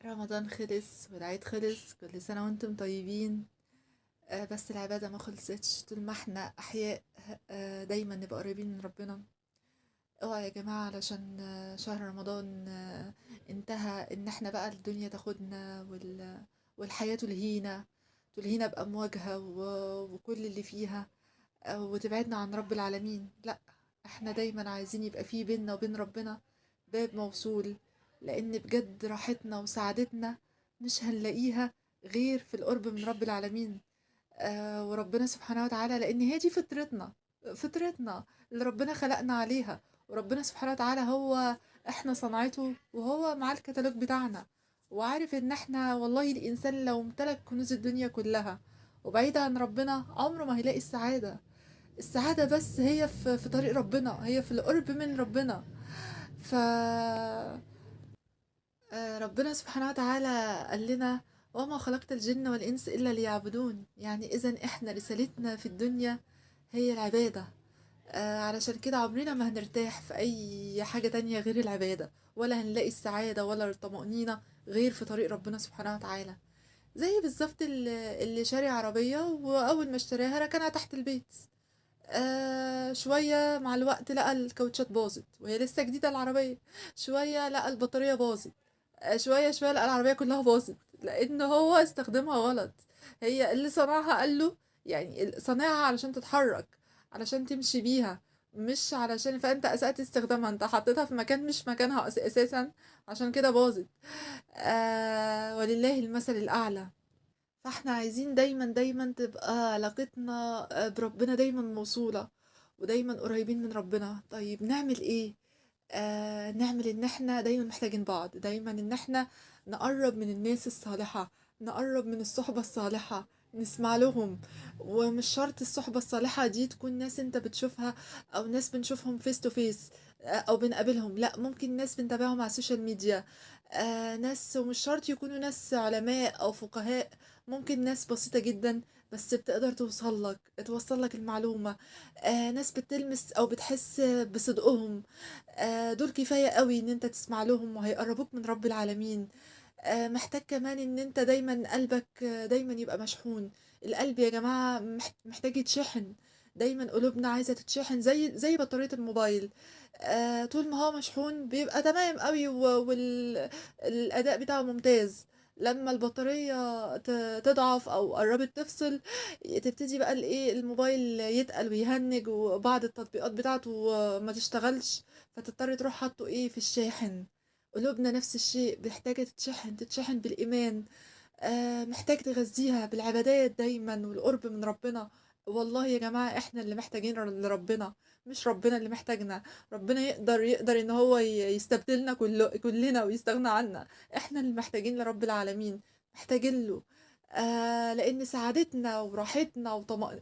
رمضان خلص والعيد خلص، كل سنة وانتم طيبين. بس العبادة ما خلصتش. طول ما احنا أحياء دايما نبقى قريبين من ربنا. اوعى يا جماعة علشان شهر رمضان انتهى ان احنا بقى الدنيا تاخدنا والحياة تلهينا، تلهينا بأمواجها وكل اللي فيها، وتبعدنا عن رب العالمين. لا، احنا دايما عايزين يبقى في بيننا وبين ربنا باب موصول، لان بجد راحتنا وسعادتنا مش هنلاقيها غير في القرب من رب العالمين. وربنا سبحانه وتعالى، لان هي دي فطرتنا، فطرتنا اللي ربنا خلقنا عليها، وربنا سبحانه وتعالى هو احنا صنعته وهو معاه الكتالوج بتاعنا، وعارف ان احنا والله الانسان لو امتلك كنوز الدنيا كلها وبعيد عن ربنا عمره ما هيلاقي السعادة. السعادة بس هي في طريق ربنا، هي في القرب من ربنا. ف ربنا سبحانه وتعالى قال لنا وما خلقت الجن والإنس إلا ليعبدون. يعني إذن إحنا رسالتنا في الدنيا هي العبادة. علشان كده عمرنا ما هنرتاح في أي حاجة تانية غير العبادة، ولا هنلاقي السعادة ولا الطمأنينة غير في طريق ربنا سبحانه وتعالى. زي بالظبط اللي شاري عربية وأول ما اشتراها ركنها تحت البيت، شوية مع الوقت لقى الكاوتشات باظت وهي لسه جديدة العربية، شوية لقى البطارية باظت، شوية شوية لقى العربية كلها باظت، لأن هو استخدمها غلط. هي اللي صنعها قال له يعني صنعها علشان تتحرك، علشان تمشي بيها، مش علشان، فأنت أسأت استخدامها، أنت حطيتها في مكان مش مكانها أساسا، عشان كده باظت. ولله المثل الأعلى. فاحنا عايزين دايما دايما تبقى علاقتنا بربنا دايما موصولة ودايما قريبين من ربنا. طيب نعمل ايه؟ نعمل ان احنا دايما محتاجين بعض، دايما ان احنا نقرب من الناس الصالحة، نقرب من الصحبة الصالحة، نسمع لهم. ومش شرط الصحبة الصالحة دي تكون ناس انت بتشوفها او ناس بنشوفهم face to face او بنقابلهم، لا، ممكن ناس بنتابعهم على ال social media، ناس، ومش شرط يكونوا ناس علماء او فقهاء، ممكن ناس بسيطة جدا بس بتقدر توصل لك المعلومة، ناس بتلمس او بتحس بصدقهم، دول كفاية قوي ان انت تسمع لهم وهيقربوك من رب العالمين. محتاج كمان ان انت دايما قلبك، دايما يبقى مشحون. القلب يا جماعة محتاج يتشحن دايما، قلوبنا عايزة تتشحن زي بطارية الموبايل. طول ما هو مشحون بيبقى تمام قوي والأداء بتاعه ممتاز. لما البطارية تضعف أو قربت تفصل، تبتدي بقى الموبايل يتقل ويهنج وبعض التطبيقات بتاعته ما تشتغلش، فتضطر تروح حاطه في الشاحن. قلوبنا نفس الشيء، محتاجة تتشحن بالإيمان، محتاج تغذيها بالعبادات دايما والقرب من ربنا. والله يا جماعة احنا اللي محتاجين لربنا، مش ربنا اللي محتاجنا. ربنا يقدر ان هو يستبدلنا كلنا ويستغنى عنا. احنا اللي محتاجين لرب العالمين، محتاجين له، لان سعادتنا وراحتنا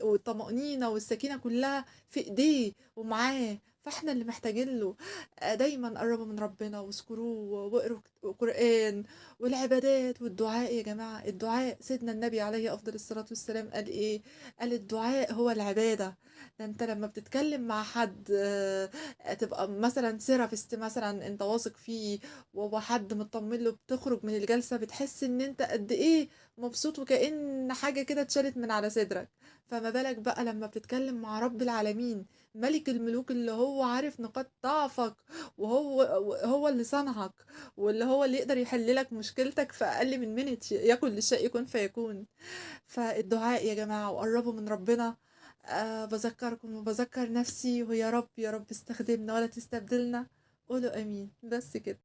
والطمأنينة والسكينة كلها في ايديه ومعاه، فاحنا اللي محتاجين له. دايما قربوا من ربنا واذكروه واقروا قرآن والعبادات والدعاء. يا جماعة الدعاء، سيدنا النبي عليه أفضل الصلاة والسلام قال إيه؟ قال الدعاء هو العبادة. ده أنت لما بتتكلم مع حد، تبقى مثلا therapist مثلا أنت واثق فيه وهو حد مطمن له، بتخرج من الجلسة بتحس إن أنت قد إيه مبسوط وكأن حاجة كده اتشالت من على صدرك. فما بالك بقى لما بتتكلم مع رب العالمين ملك الملوك اللي هو عارف نقاط ضعفك، وهو هو اللي صنعك، واللي هو اللي يقدر يحل لك مشكلتك في أقل من minute، يكن للشيء يكون فيكون. فالدعاء يا جماعة، وقربوا من ربنا. بذكركم وبذكر نفسي، ويا رب يا رب استخدمنا ولا تستبدلنا. قولوا آمين. بس كده.